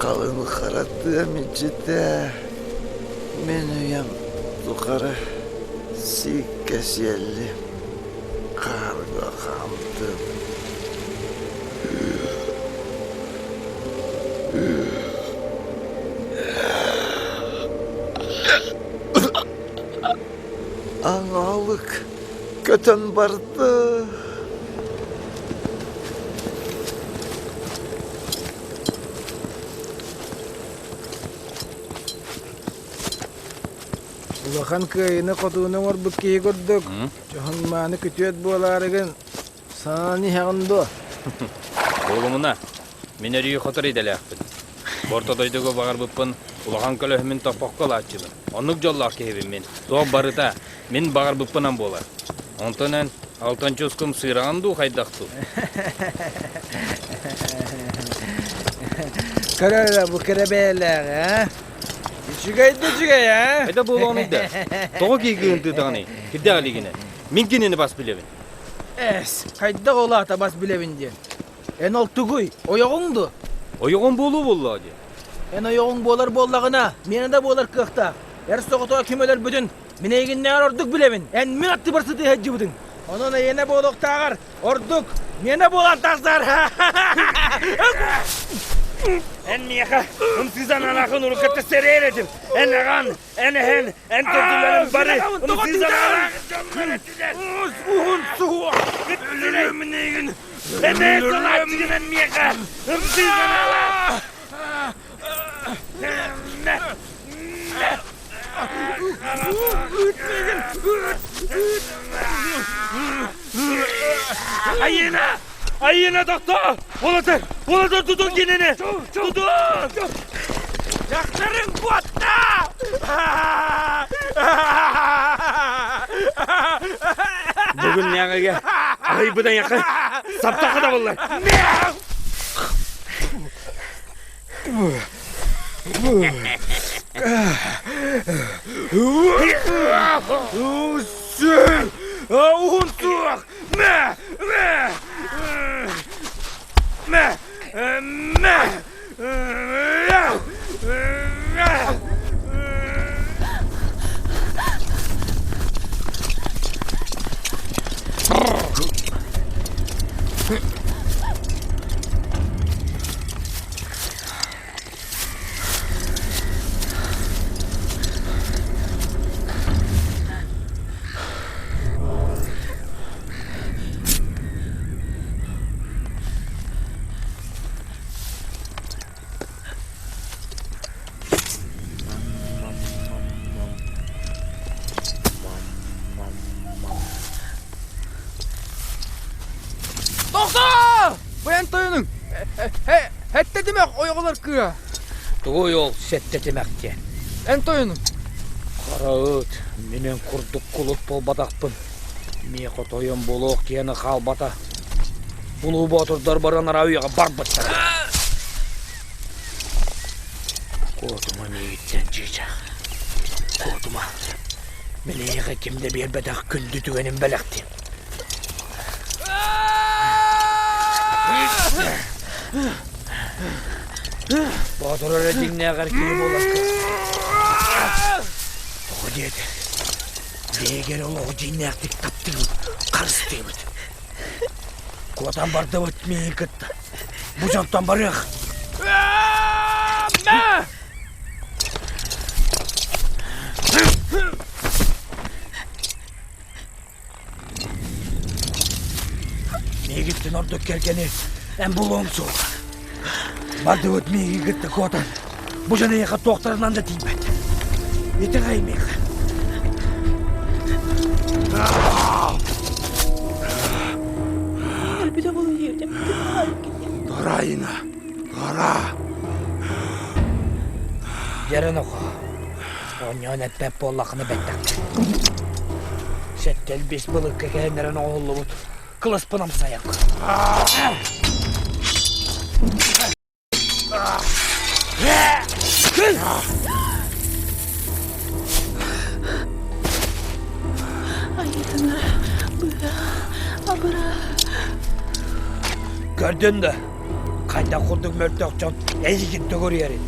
Халыҥ хара тыам иччитэ мин үйэм тухары сииккэ сиэллим, хаарга хаамтым. Аҥаалык көтөн барда. Улахан кыайыыны-хотууну оҥорбут киһи курдук, дьоһун-мааны күтүөт буолаарыгын санаан иһэҕин дуо? Буолумуна, мин өрүү хотор идэлээхпин. Орто дойдуга баҕарбыппын улахан көлөһүмүн тохпокко ылааччыбын. Оннук дьоллоох киһибин мин. Туох барыта мин баҕарбыппынан буолар. Онтон эн алтан чускум сыыраҕын дуу хайдах дуу? Көрөр эрэ бу кэрэ бэйэлээҕи, ээ? Үчүгэй да үчүгэй, ээ? Хайда буолуоҕун да? Тоҕо киһи кыынтыытаҕыный? Кирдээх илигинэ. Мин кинини бас билэбин. Эс, хайдах ол аата бас билэбин диэн? Эн ол тугуй, ойоҕуҥ дуо? Ойоҕум буолуо буоллаҕа дии. Эн ойоҕуҥ буолар буоллаҕына, миэнэ да буолар кыахтаах. Эр соҕотоҕо ким өлөрбүтүн мин эйигиннээҕэр ордук билэбин. Эн мин аттыбар сытыы сылдьыбытыҥ. Онон эйиэнэ буолуохтааҕар ордук миэнэ буолан тахсар. Эн миэхэ ымсыызан анаахын уруккатта сэрээр этим. Эн аҕан, эн эһэн, эн төрдүлэрин бары ымсыызан анаах дьоннор этилэр. Уһун суһуох. Өлөрүөм эйигин. Эмээ салааччыгын эн миэхэ ымсыызан анаах. Айына! Айына тохтоо! Уолаттар! Уолаттар тутун кинини! Тутун! Дьахтарыҥ куотта! Бүгүн мэҕигэ аһыйбыт айахы саптахха табыллар. Уһун суох! Мэ! Мэ! Мэ! Мэ! Тохтоо! Бу эн тойонуҥ! Сэттэ тимэх ойоҕолор кыа! Тугуй ол сэттэ тимэх диэн? Эн тойонуҥ! Хара ыт, мин эн курдук кулут буолбатахпын. Миэхэ тойон буолуох киһини хаалбата. Улуу боотурдар баран араа үйэҕэ барбыттара. Куотума миигиттэн чыычаах. Куотума. Мин эйиэхэ ким да биэрбэтэх күндү түгэнин бэлэхтиэм. Боотур эрэ дьиҥнээҕэр киһи буолар Тоҕо диэтэ, биһиги олоҕу дьиҥнээхтик таптыыбыт, харыстыыбыт. Куотан бардыбыт миигин кытта. Бу дьонтон барыах. Миигиттэн ордук кэргэни эн булуоҥ суоҕа. Бардыбыт миигин кытта куотан, бу дьон эйиэхэ туохтарынан да тиийбэт. Итэҕэй миэхэ. Өлбүтэ буолуо Тураина, тура. Дьэрэн оҕо, оонньоон эппэт буоллаххына бэттэххин. Сэттэлбис былыкка кэһэннэрэн оҥоһуллубут кыласпын амсайан көр. Айыытына быа абыра. Көрдүн да, хайдах курдук мөлтөх дьон эйигин төгүрүйэрин.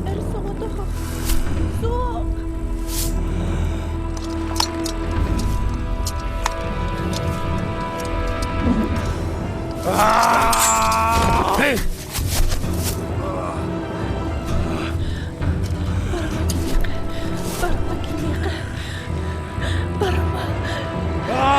Эр соҕотох суох. Барыма киниэхэ, барыма киниэхэ, барыма.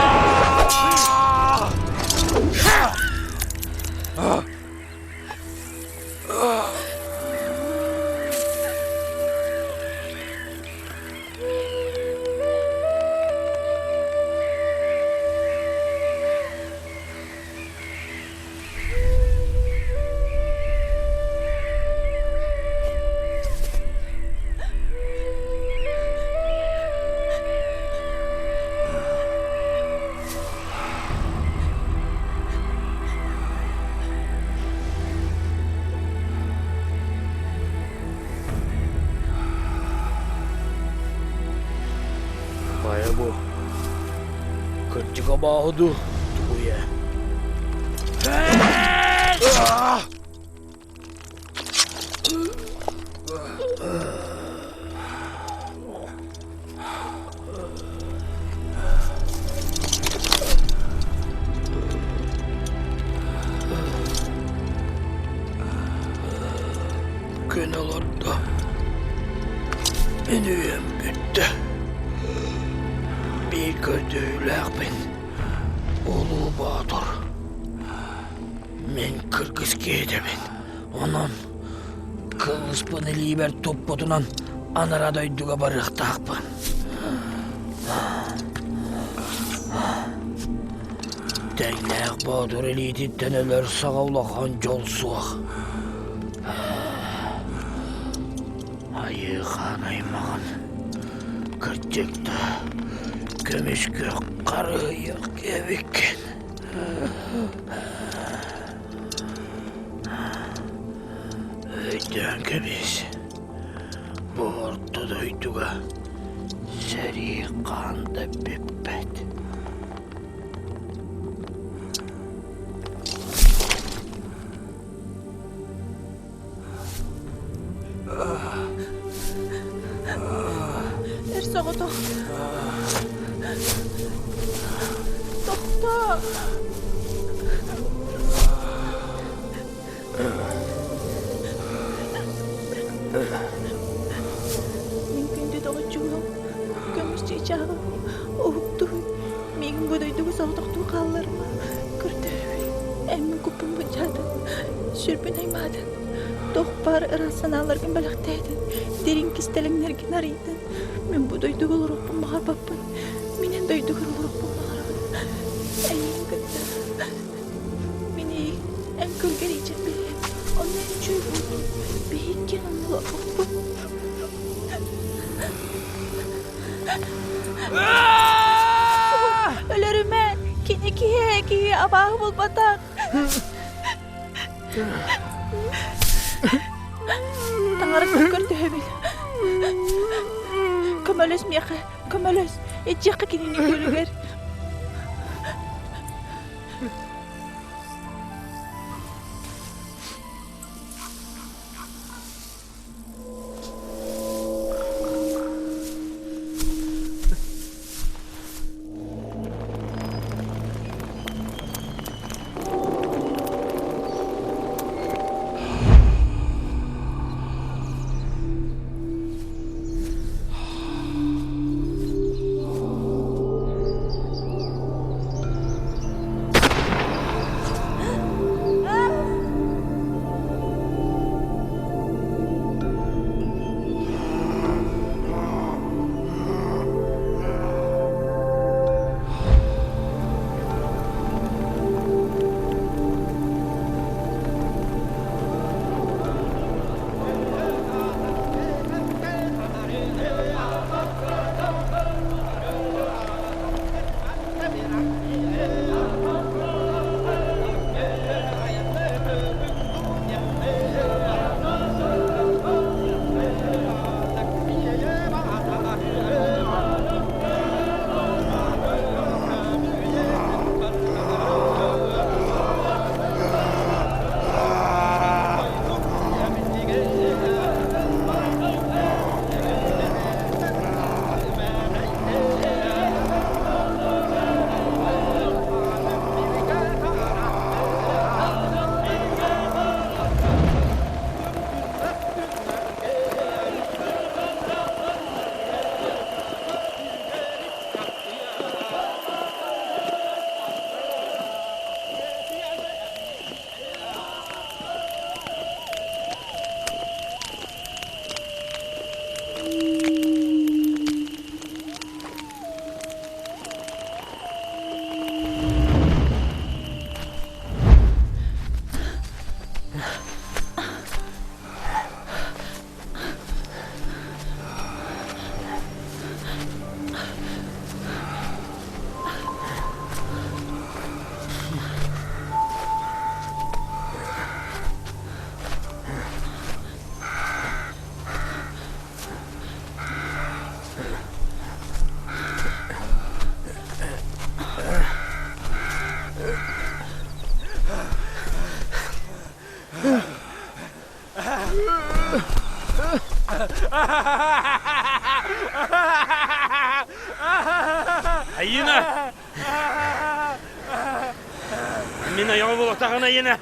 Хайа бу? Кырдьык абааһы дуу, тугуй ээ? Күн олордо. Мин үйэм бүттэ. Биир көрдөһүүлээхпин. Улуу Боотур. Мин кыргыз киһитэбин. Онон кылыспын илиибэр туппутунан анараа дойдуга барыахтаахпын. Тэҥнээх боотур илиититтэн өлөр саҕа улахан дьол суох. Айыы хаан аймаҕын кырдьык да көмүс күөх харыйах эбиккин. Өйдөөн кэбис, бу орто дойдуга сэрии хаан да бүппэт. Эр соҕотох Тохтоо! Мин күндү доҕоччугум, көмүс чыычааҕым, уһуктуй, миигин бу дойдуга соҕотохтуу хаалларыма, көрдөһөбүн, эн мин куппун былдьаатын, сүрбүн аймаатын. Туох баар ыраас санааларгын бэлэхтээтин, дириҥ кистэлэҥнэргин арыйдын. Мин бу дойдуга олоруохпун баҕарбаппын. Мин эн дойдугар олоруохпун баҕарабын. Эйигин кытта. Мин эйигин эн күлгэр илдьэн биэриэм. Онно эн үчүгэй буолуоҥ. Биһиги иккиэн онно олоруохпут. Өлөрүмэ! Кини киһи киһи абааһы буолбатах. Таҥараттан көрдөһөбүн. Көмөлөс миэхэ, көмөлөс. Иччиэххэ кинини күөлүгэр. Айына! Мин айаҕы булатаҕын Айына!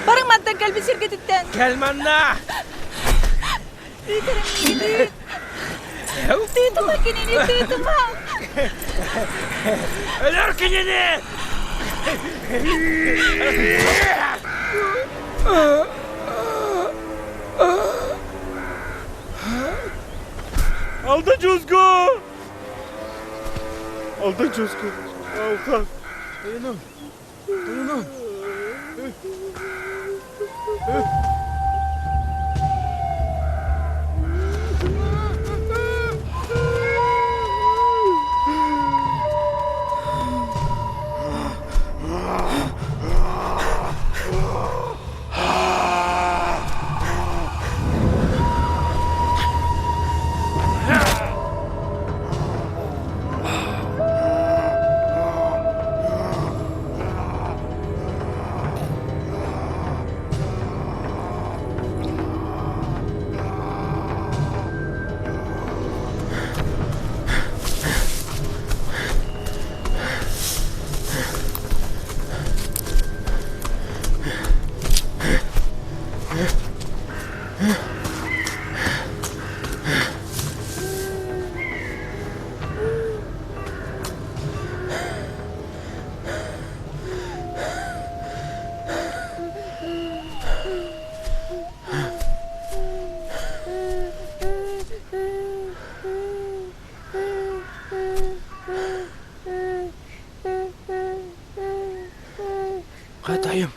Барыҥ мантан кэлбит сиргититтэн! Кэл манна! Тыытарым миигин! Тыытыма кинини, тыытыма! Өлөр кинини! Алда Чуску! Алда Чуску! Алхан! Тойонум! Тойонум! Хатайым.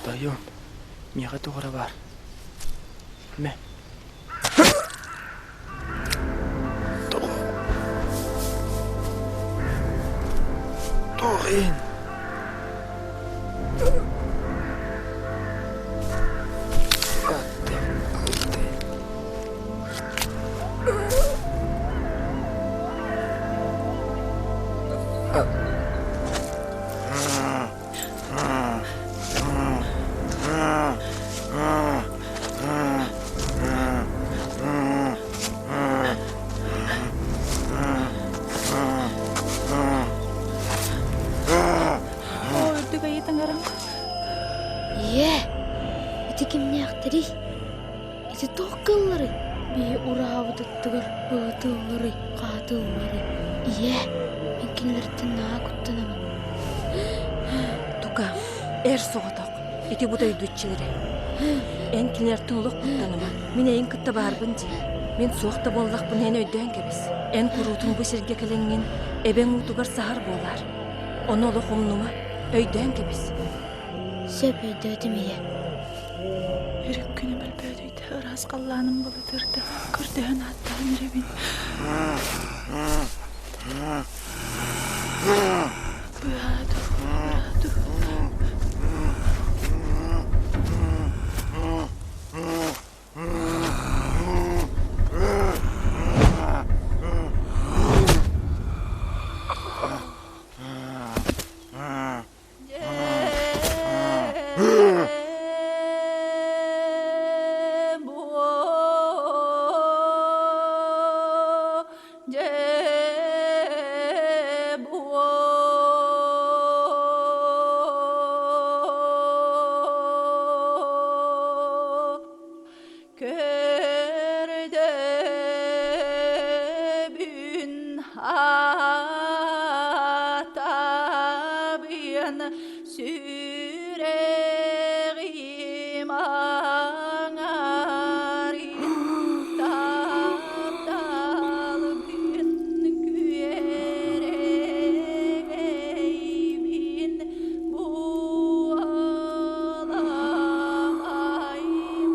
Тойон, миэхэ туох эрэ баар. Мэ. Туох иһин? Оо, үрдүк айыы таҥарам. Ийээ, ити кимнээхтэрий? Ити туох кылларый? Биһи ураабыт аттыгар быһытылларый, хаатылларый? Ийээ, мин кинилэртэн наһаа куттанабын. Тука, эр соҕотох, ити бу дойду иччилэрэ. Эн кинилэртэн олох куттаныма. Мин эйин кытта баарбын дии. Мин суох да буоллахпына эн өйдөөн кэбис. Эн куруутун бу сиргэ кэлэҥҥин эбэҥ уутугар саһар буолаар. Ону олох умнума, өйдөөн кэбис. Сөп өйдөөтүм ийэ. Үрүк күнүм өлбөөдүйдэ, ыраас халлааным былытырда, көрдөһөн ааттаһан эрэбин. Быһаату, быраату. Көрдөбүн атабын сүрэҕим аҥарын тапталбын күөрэгэйбин буоламай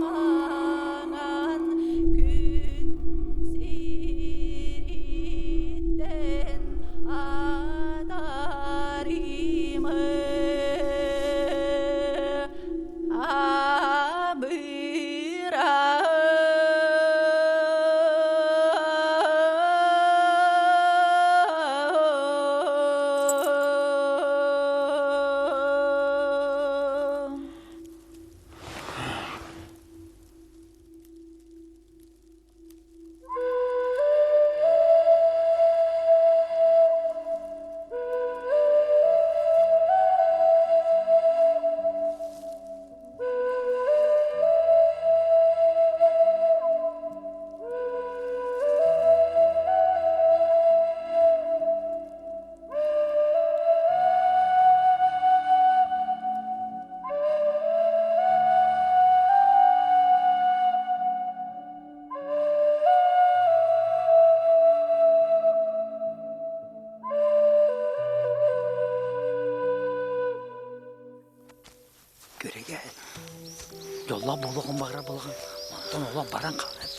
маҥан күн сириттэн атаарыймы Күрэгэ дьоллоох буолуоҕун баҕарар буолаҕын, онтон олох баран хаалар.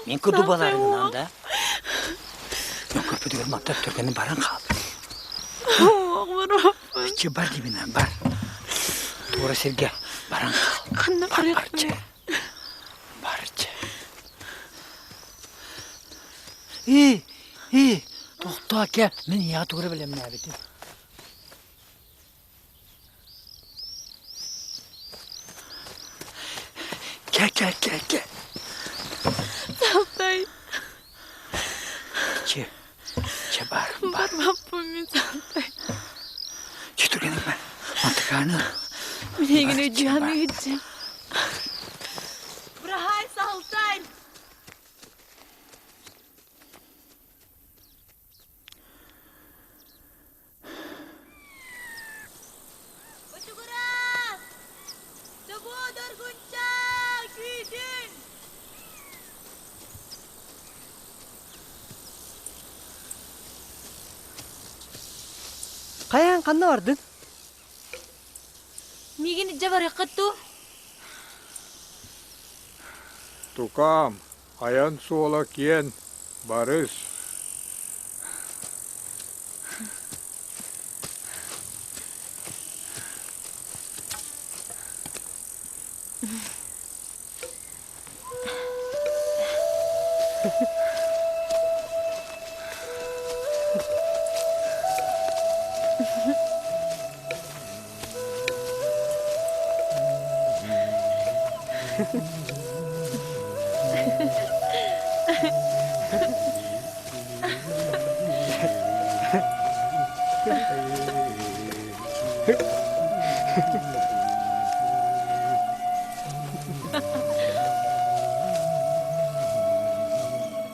Мин курдук буолаарыгынан да. Мен көрбүтүгэр мантан түргэнин баран хаал. Иччи бар дибинэн бар. Туора сиргэ баран хаал. Бар барчы. Барчы. И, и, тохтоо кэ, мин ийэҕэ тугу бэлэмнээбитим. Кэ, кэ, кэ, кэ. Салтай. Че, че бар, бар. Барбаппын мин Салтай. Че түргенік мен. Мантыканы. Мин эйигин өйдүһэн ыйытчым. Браһай, Салтай! Бочугурас! Чобуо доргунча күүтүн! Эн ханна бардын? Миигин илдьэ барыаххыт дуу? Тукаам, айан суола киэн, барыс.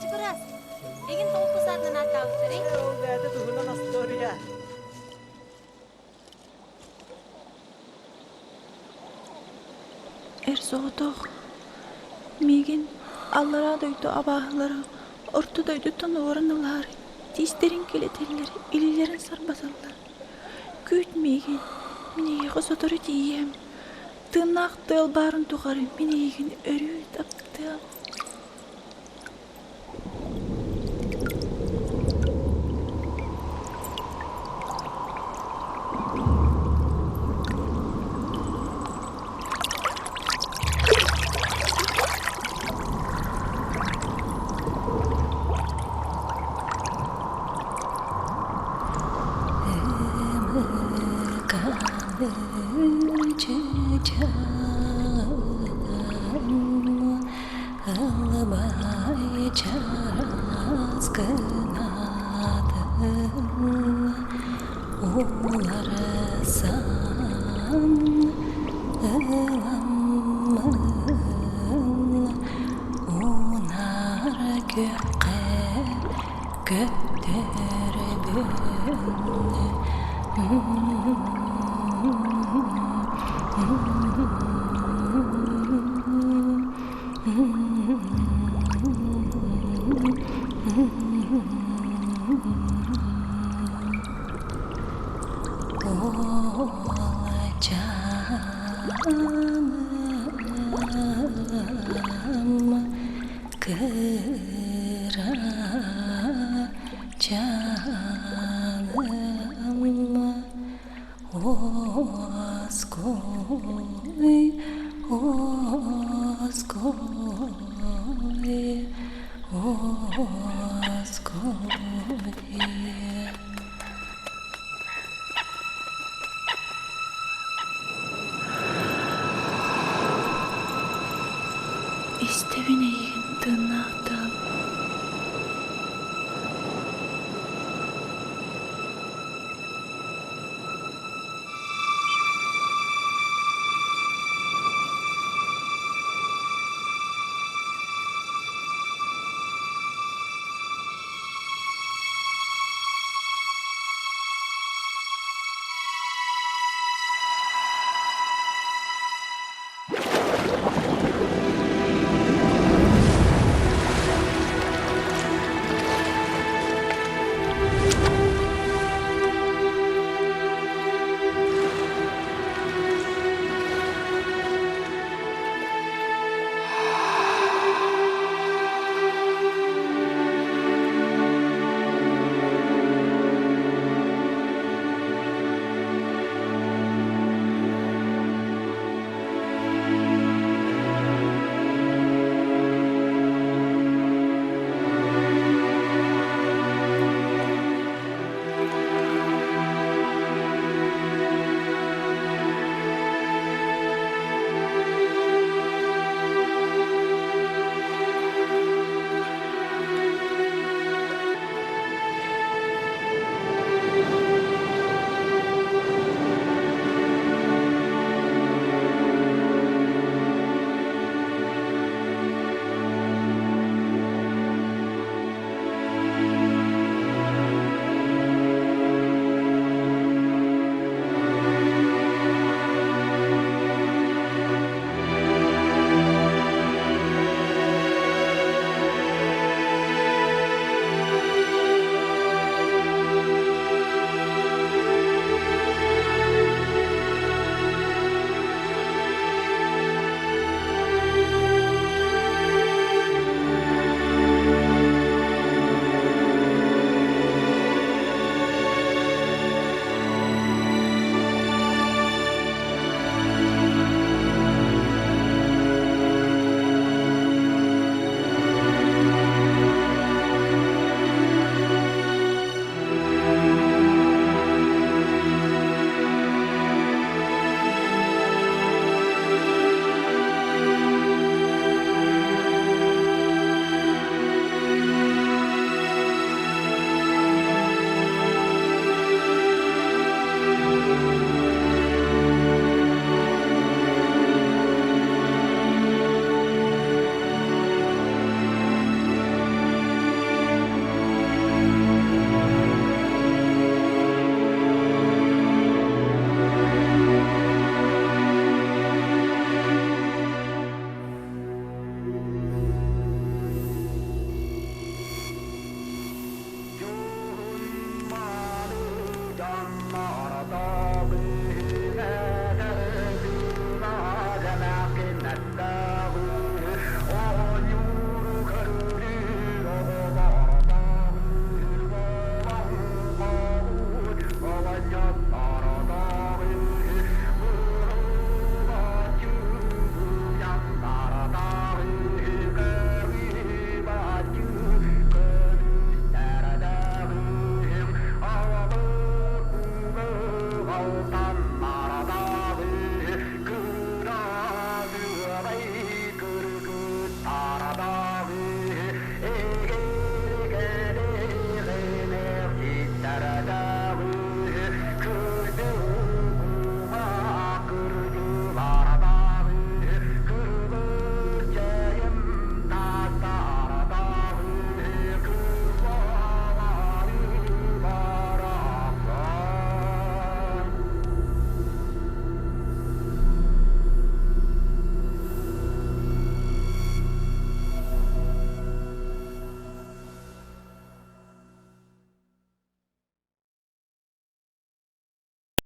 Чукурас, эгин тоҕо кусаатынан ааттаабыттарый? Ол бэйэтэ туһунан остуоруйа. Эр соҕотох миигин аллараа дойду абааһылара орто дойдуттан уоран ылаары тиистэрин килэтэллэр, илиилэрин сарбаталлар. Күүт миигин, мин эйиэхэ сотору тиийиэм. Тыыннаах тыал баарын тухары мин эйигин өрүү таптыам. Ылбай чараас гынатын уларсан ыламмын унаар күөххэ көттөрбүн Уолчааным кыра чааным Оской, оской, оской.